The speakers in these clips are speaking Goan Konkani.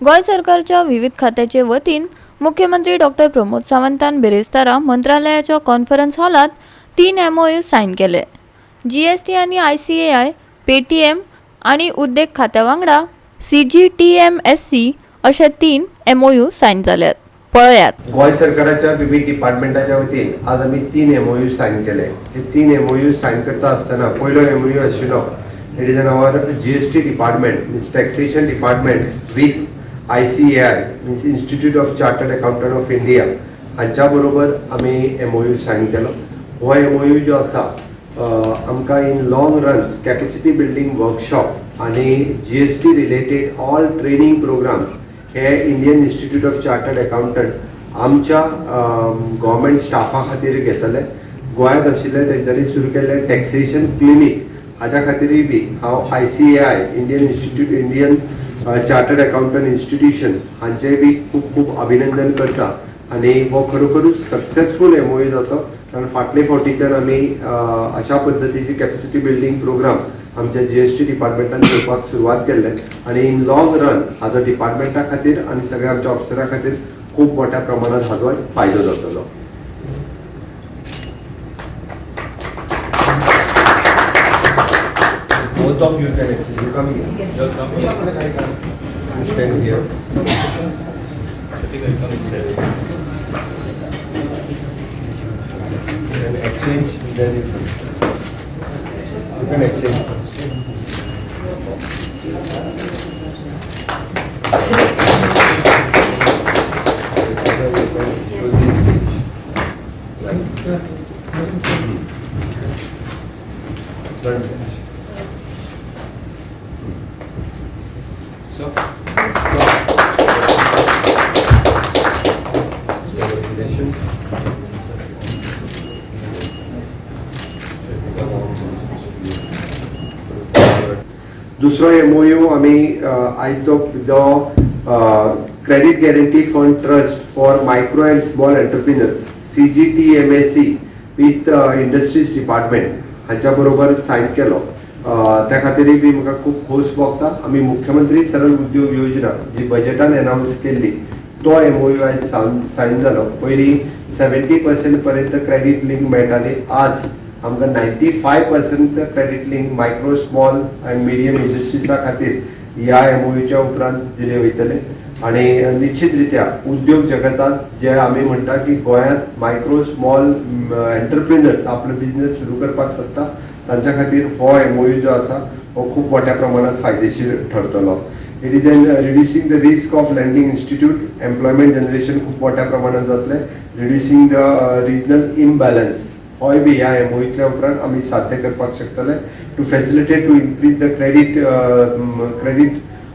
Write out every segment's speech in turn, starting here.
गोंय सरकारच्या विविध खात्याचे वतीन मुख्यमंत्री डॉक्टर प्रमोद सावंतान बिरेस्तारा मंत्रालयाच्या कॉन्फरन्स हॉलात 3 एमओयू सायन केले. जीएसटी आनी आयसीएआय, पेटीएम आनी उद्देग खात्या वांगडा सीजीटीएमएससी अशे 3 एमओयू सायन जाल्यात. पळयात. गोंय सरकाराच्या विविध डिपार्टमेंटाच्या वतीन आज आमी 3 एमओयू सायन केले. हे 3 एमओयू सायन करता आसतना पयलो एमओयू आशिल्लो, it is an our GST department, means taxation department, with ICAI, means Institute of Chartered Accountant of India, हांच्या बरोबर आमी एमओयू सायन केलो. हो एमओयू जो आसा, आमकां in long run capacity building workshop आनी GST related all training programs हे Indian Institute of Chartered Accountant आमच्या गव्हर्मेंट स्टाफा खातीर घेतले. गोंयांत आशिल्ले तेंच्यांनी सुरू केल्ले टॅक्सेशन क्लिनीक, हाज्या खातीरूय बी हांव ICAI, Indian Chartered Accountant Institution, हांचेय बी खूब खूब अभिनंदन करता आनी हो खरोखरूच सक्सेसफूल एमओयू जातो, कारण फाटले फावटीच्यान आमी अशा पद्दतीची कॅपॅसिटी बिल्डींग प्रोग्राम आमच्या जीएसटी डिपार्टमेंटान घेवपाक सुरवात केल्ले आनी इन लॉंग रन हाजो डिपार्टमेंटा खातीर आनी सगळ्या आमच्या ऑफिसरा खातीर खूब मोठ्या प्रमाणात हाजो फायदो जातलो. Both of you can actually, you come here. Just come here. You stand here. And exchange, then you come. You can exchange first. You can show this page. Like this. Front page. So, Congratulations. दुसरो एमओयू आमी आयचो जो Credit Guarantee Fund Trust for Micro and Small Entrepreneurs, CGTMSE, with Industries Department हाच्या बरोबर सायन केलो. त्या खातीरय बी म्हाका खूब खोस भोगता. आमी मुख्यमंत्री सरळ उद्योग योजना जी बजेटान एनावन्स केल्ली, तो एमओयू आयज सायन जालो. पयलीं 70% पर्यंत क्रेडीट लिंक मेळटाली, आज आमकां 95% credit link micro, small and medium इंडस्ट्रीजा खातीर ह्या एमओयूच्या उपरांत दिले वयतले. आनी निश्चित रित्या उद्योग जगतांत जे आमी म्हणटा की गोंयांत मायक्रो स्मॉल एंटरप्रिनर्स आपलो बिजनेस सुरू करपाक सोदता, तांच्या खातीर हो एमओयू जो आसा हो खूब मोठ्या प्रमाणात फायदेशीर ठरतलो. It is an reducing the risk of lending institute, employment generation खूब मोठ्या प्रमाणात जातलें, रिड्युसींग the regional imbalance होय बी ह्या एमओयूतल्या उपरांत आमी साध्य करपाक शकतले, to facilitate to increase the credit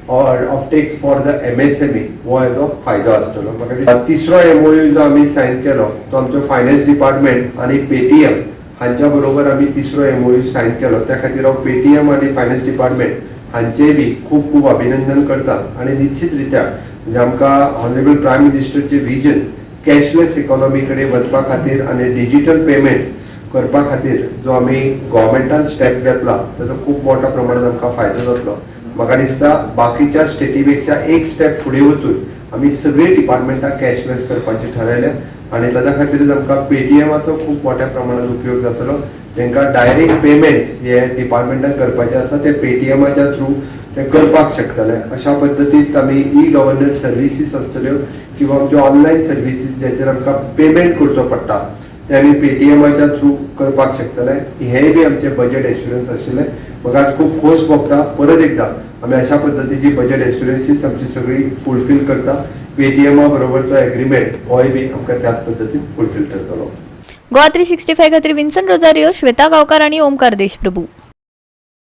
or off takes for the MSME, हो हेजो फायदो आसतलो म्हाका दिसता. तिसरो एमओयू जो आमी सायन केलो तो आमचो फायनान्स डिपार्टमेंट आनी पेटीएम हांच्या बरोबर आमी तिसरो एमओयू सायन केलो. त्या खातीर हांव पेटीएम आनी फायनान्स डिपार्टमेंट हांचेय बी खूब खूब अभिनंदन करता. आनी निश्चित रित्या म्हणजे आमकां ऑनरेबल प्रायम मिनिस्टरचे विजन कॅशलेस इकॉनॉमी कडेन वचपा खातीर आनी डिजिटल पेमेंट्स करपा खातीर जो आमी गव्हर्मेंटान स्टेप घेतला, ताचो खूब मोठ्या प्रमाणात आमकां फायदो जातलो. म्हाका दिसता बाकीच्या स्टेटी पेक्षा एक स्टेप फुडें वचून आमी सगळीं डिपार्टमेंटां कॅशलेस करपाचें थारायल्या आनी ताच्या खातीरच आमकां पेटीएमाचो खूब मोठ्या प्रमाणात उपयोग जातलो. तांकां डायरेक्ट पेमेंट्स हे डिपार्टमेंटान करपाचे आसा, ते पेटीएमाच्या थ्रू ते करपाक शकतले. अशा पद्दतीन आमी ई गव्हर्नन्स सर्विसीस आसतल्यो किंवा आमच्यो ऑनलायन सर्विसीस ज्याचेर आमकां पेमेंट करचो पडटा, ते आमी पेटीएमाच्या थ्रू करपाक शकतले. हेंय बी आमचें बजेट एश्युरन्स आशिल्लें. म्हाका आज खूब खोस भोगता, परत एकदां आमी अशा पद्दतीची बजेट एश्युरन्सीस आमची सगळी फुलफील करता. पेटीएमा बरोबरचो एग्रीमेंट होय बी आमकां त्याच पद्दतीन फुलफील करतलो. गोवा 365 खातीर विन्सन रोजारियो, श्वेता गांवकार आणि ओमकार देशप्रभू.